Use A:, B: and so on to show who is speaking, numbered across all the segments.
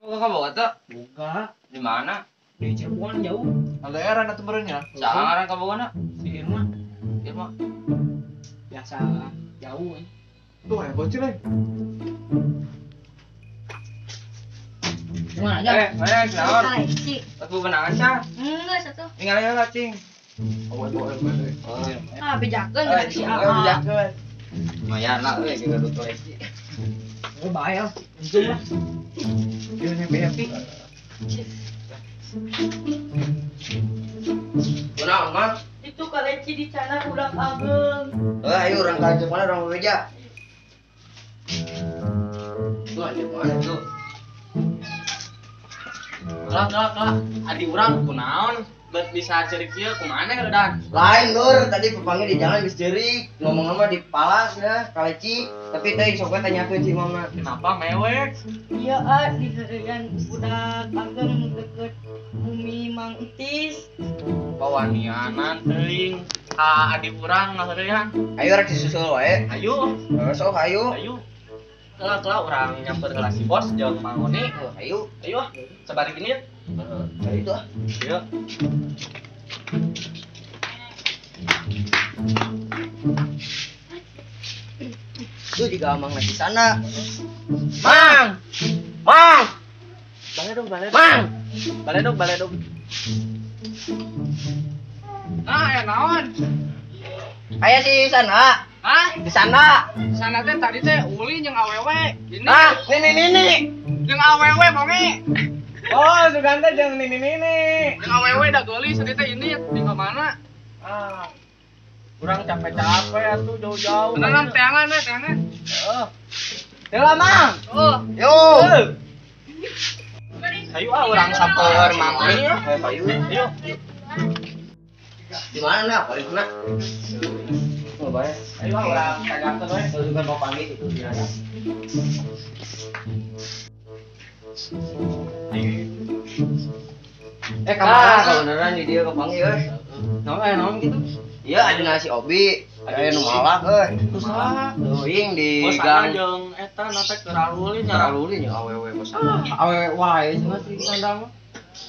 A: Boga ka boga teu?
B: Boga.
A: Di mana?
B: Di Cirebon jauh.
C: LDR-an atuh meureun nya.
A: Saha ngaran kabogana?
B: Si Irma.
A: Irma.
B: Biasa jauh.
C: Tuh aya bocil euy.
B: Gimana aja?
A: Mana naon?
D: Kaleci.
A: Atuh benangan sah.
D: Enggak satu.
A: Tinggal heula cing.
C: Awas awas awas.
D: Ah, bejakeun geus si Aa.
A: Bejakeun. Lumayan lah euy kita tuh kolesi.
B: Oh, bae lah. Untung lah. Jangan happy-happy.
A: Kunaon, Mang?
D: Itu kaleci di sana budak ageng.
A: Ayo urang ka mana urang bebeja. Tuh anjir mana tuh?
E: Kalah. Adi urang kunaon? Bet bisa cerik ieu kumaha heudan?
A: Lain lur, tadi pepanggil di jalan geus ceurik, ngomong mah di palas ya, kaleci. Tapi teh sok we tanyakeun si Mamna.
E: Kenapa mewek?
D: Iya, ah, di heureun budak ageng deket bumi Mang Entis.
E: Pawanianan teuing. Ka adi urang ngaheurean.
A: Ayo rek disusul wae.
E: Ayo.
A: Sok ayo.
E: Ayo. Kalah urang nyamper heula si bos jeung Mang Oni.
A: Ayo.
E: Ayo ah, sabari gini ya.
A: Ayo itu ah.
E: Ayo.
A: Tuh juga Mang di sana. Mang. Mang.
E: Baledog.
A: Mang.
E: Baledog. Ah, ya naon?
A: Aya di sana.
E: Hah?
A: Di sana.
E: Sana teh tadi teh ulin jeung awewe. Ini.
A: Ah, nini.
E: Jeung awewe bonge.
B: Oh, Suganda jeung nini.
E: Jeung awewe da geulis tadi teh ini di mana?
B: Ah. Kurang capek-capek atuh jauh-jauh.
E: Beneran teangan we, teangan.
B: Heeh. Heula, Mang.
E: Oh.
A: Yo.
E: Ayo ah urang samper Mang Oni ya.
A: Ayo.
E: Ayo.
A: Di mana nah? Paling kena. Oh, bae.
E: Ayo ah urang kagak we.
A: Kalau juga mau panggil itu dia. Kamana beneran di dia kepanggil euy.
B: Naon gitu?
A: Iya, ada nasi obi, ada nu malak euy.
E: Kusaha?
A: Teuing di
E: Bosana
A: gang.
E: jeung eta na teh keur alulin nya.
A: Alulin ya awewe bosana.
B: Awewe wae cenah di kandang mah.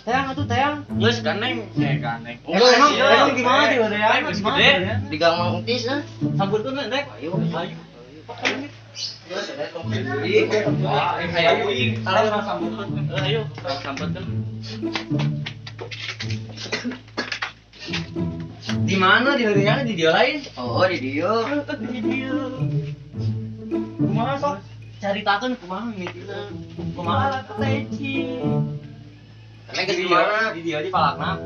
B: Teang atuh teang.
E: Geus gandeng, gandeng.
B: Emang di mana di teang?
E: Geus gede.
A: Di gang Mang Entis ah.
B: Samburkeun rek.
A: Ayo.
E: Ayo.
A: Geus ada tong beli.
E: Ayo uing, salah urang samburkeun. Ayo, urang samburkeun.
B: Di mana di heureuyana di dieu lain?
A: Oh, di dieu.
B: Di dieu. Kumaha sok? Caritakeun kumaha mimitina. Kumaha kaleci.
A: Karena geus di mana?
B: Di dieu di palakna.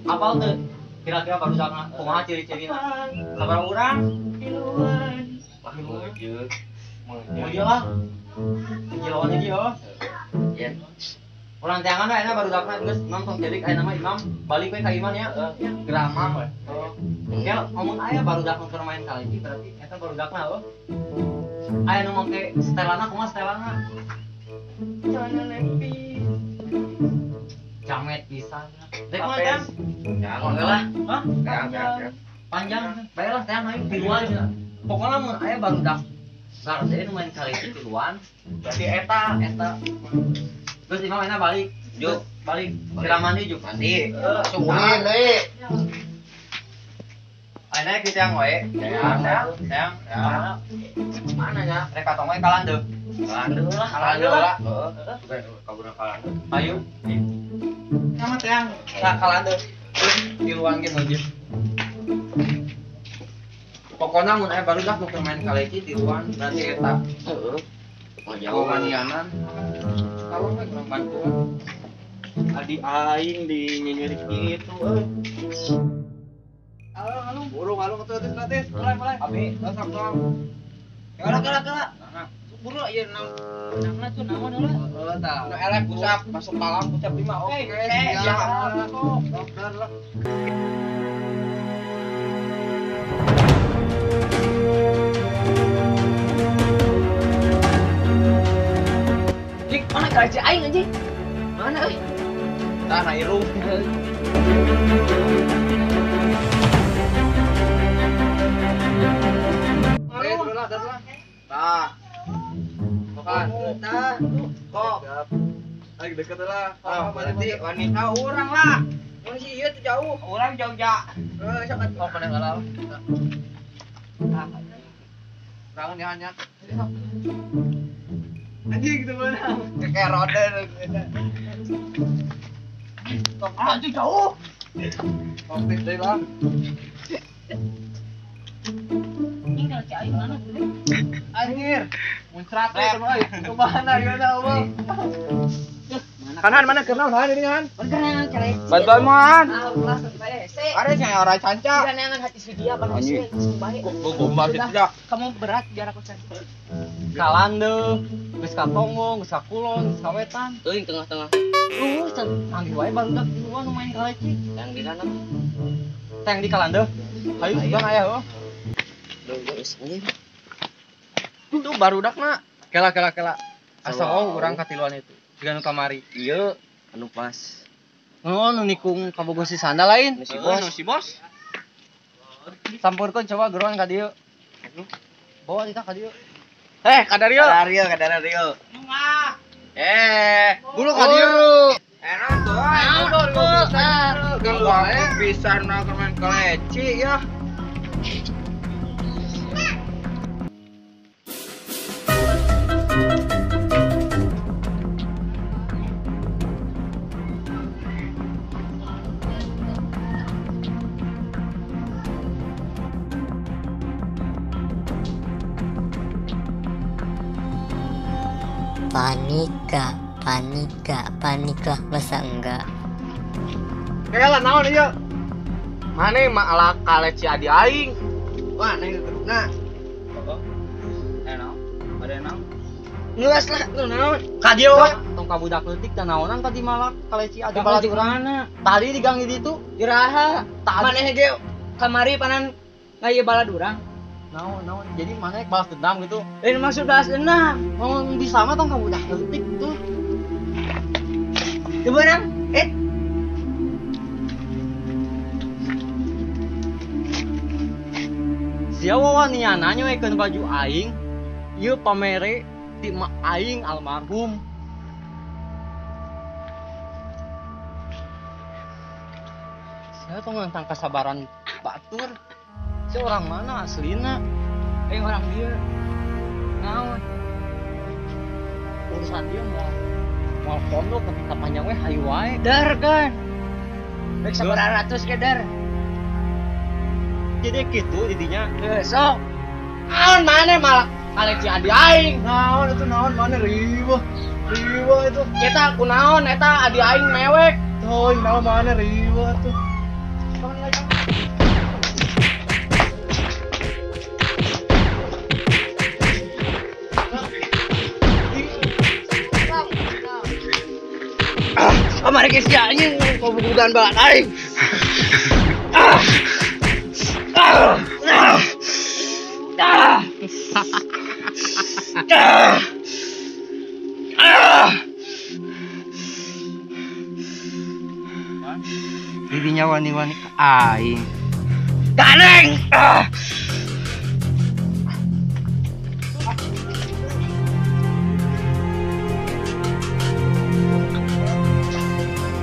B: Apal teu? Kira-kira barudakna kumaha ciri-cirina? Sabaraha urang?
D: Tiluan.
A: Wah, meujeuh.
B: Mau dia lah. Hiji lawan hiji heuh.
A: Ya.
B: Urang teangan we ayeuna barudakna geus Imam tong cerik ayeuna mah Imam balik we ka Iman ya. Geura Mang we. Ya ngomong aya barudakna keur main kaleci berarti eta barudakna heuh. Aya nu make setelana kumaha setelana?
D: Celana levis.
B: Jamet pisan. Rek mah teang?
A: Jangan lah.
B: Hah?
A: Teang.
B: Panjang. Bae lah teang ayo tiluan cenah. Pokona mun aya barudak garde nu main kaleci tiluan
E: Berarti eta
B: eta. Terus Imam enak balik.
A: Juk.
B: Balik. Kira mandi juk.
A: Mandi. Langsung ulin deui.
B: Ayeuna kita yang wae. Teang. Mana nya? Rek katong wae kalandeu.
A: Kalandeu lah.
B: Kalandeu lah.
A: Heeh. Kaburan kalandeu.
B: Ayo. Sama teang. Lah kalandeu. Terus tiluan ge meujeuh. Pokona mun aya barudak nu keur main kaleci tiluan berarti eta.
A: Heeh. Mau jauh
B: Pawanianan. Kalau we kurang bantuan.
E: Adi aing di nyinyirik gitu euy.
C: Alung burung alung atuh tis mulai.
B: Abi,
C: Sok sok.
B: Kala. Nah, buru ieu naon tuh naon heula?
C: Heeh tah. Nu elek pusap masuk malam pusap 5 oke.
B: Siap.
C: Dokter lah.
B: Jik, mana kaleci aing anjing? Mana euy?
C: Tah na irung. Tah. Bukan.
A: Tah, kok.
C: Lagi deket lah.
A: Ah, berarti wanita urang lah. Mun si ieu teh jauh, urang Jogja. Heuh, sok atuh.
C: Oh, pada ngalah. Tangan ya hanya. Anjing gitu mana?
A: Kayak roda.
D: Anjing jauh.
C: Aktif deh lah.
D: Ini kalau cai mana tuh?
C: Anjir. Muncrat teh euy. Kumaha gimana Allah.
E: Kanan mana kenal han ini han.
D: Kenal cai.
C: Bantuan man.
D: Allah sampai hese.
C: Ada yang orang canca.
D: Jangan hati sedia manusia langsung baik.
C: Gombal tidak.
D: Kamu berat biar aku cantik.
B: Kalande, geus ka Tonggo, geus ka Kulon, geus ka Wetan.
A: Teuing tengah-tengah.
B: Can panggih wae barudak di luar nu main kaleci.
A: Yang di sana.
B: Teh yang di Kalande. Hayu sugan aya heuh.
A: Geus anjing.
E: Itu barudakna. Kela kela kela. Asa oh urang katiluan itu. Jiga nu kamari.
A: Ieu anu pas.
B: Oh, nu nikung kabogoh si sanda lain.
A: Nu si bos.
E: Nu si bos.
B: Sampurkeun coba geroan ka dieu. Bawa kita ka dieu.
E: Eh, ka dieu.
A: Ka dieu, ka dieu.
E: Eh, bulu ka dieu.
C: Enak tuh. Ganggu bisa nongkrong main kaleci ya.
F: Panika, panika, paniklah masa enggak.
E: Kela naon ieu? Mane mah ala kaleci adi aing.
A: Wah, neng gedugna.
C: Heeh. Enak. Ada enak.
A: Ngelas lah, nu naon?
B: Ka dieu we. Tong ka budak leutik teh naonan tadi malak kaleci adi
D: Balad
B: balad
D: urangna.
B: Tadi di gang di ditu.
D: Iraha.
B: Tadi.
D: Maneh ge kamari panan ngaye balad urang.
B: Naon naon jadi mana balas dendam gitu.
D: Lain maksud balas dendam.
B: Mau bisa mah tong ka budak leutik tuh.
D: Coba nang, eh.
B: Sia wawaniana nyoekeun baju aing. Ieu pamere ti mak aing almarhum. Sia tong nentang kasabaran batur. Sia orang mana aslina?
D: Orang dia. Naon?
B: Urusan dia mau pondok tapi panjang we hayu wae.
D: Dar kan. Rek sabaraha ratus ge dar.
B: Jadi gitu didinya.
D: Heuh, sok.
E: Naon maneh malah kaleci adi aing.
C: Naon itu naon mana riweuh. Riweuh itu.
E: Eta kunaon eta adi aing mewek.
C: Tuh, naon mana riweuh tuh.
A: Kamari geus sia anjing kabogohan balad aing.
B: Didinya wani-wani ka aing.
A: Ganeng.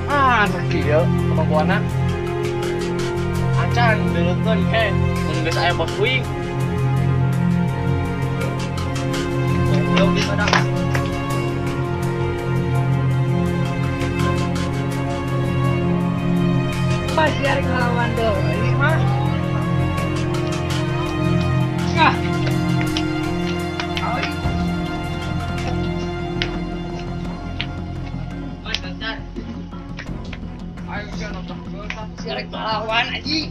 E: Ah, kieu kemampuanna. Acan deuleutkeun ke mun geus aya bos uing. Goblok di mana?
D: Pas arek ngelawan deui mah.
E: Ah.
D: Si arek ngelawan anjing.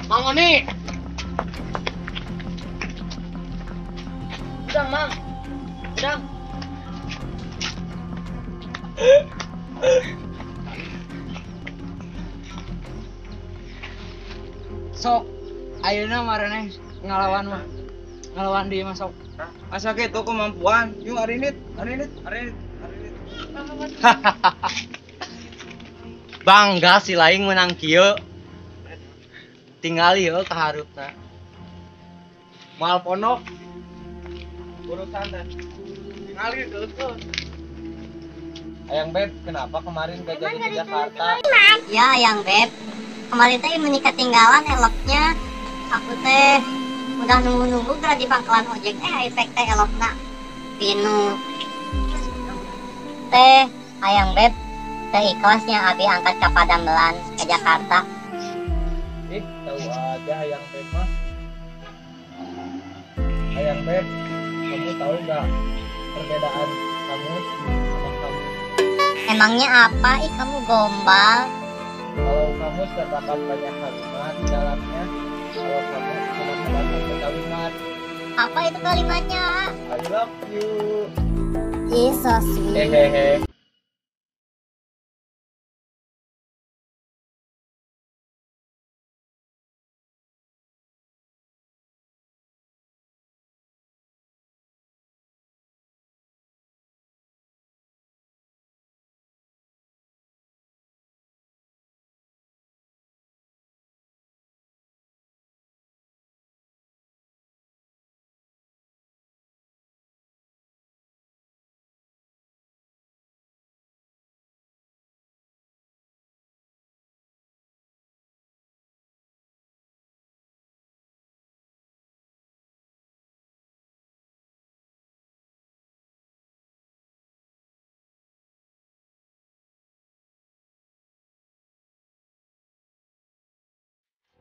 E: Mang Oni.
D: Udang, Mang. Udang. Sok, ayeuna maraneh ngalawan mah. Ngalawan deui mah sok.
C: Asa kitu kemampuan. Yung arinit, arinit, arinit, arinit.
B: Bangga si laing menang kieu. Tingali heuh ka hareupna.
C: Moal pondok. Urusan teh. Tingali geus. Ayang Beb, kenapa kemarin gak jadi ke Jakarta?
F: Ya, Ayang Beb. Kemarin teh menikah ketinggalan eloknya. Aku teh udah nunggu-nunggu geura di pangkalan ojek efek teh elokna. Pinu. Teh, Ayang Beb, teh ikhlasnya abi angkat ke Padamelan ke Jakarta.
C: Ih, tahu aja Ayang Beb mah. Ayang Beb, kamu tahu gak perbedaan kamu sama kamu?
F: Emangnya apa? Ih, kamu gombal.
C: Kalau kamu terdapat banyak kalimat di dalamnya. Kalau kamu cuma terdapat satu kalimat.
F: Apa itu kalimatnya?
C: I love you.
F: Ih, so sweet.
C: Hehehe.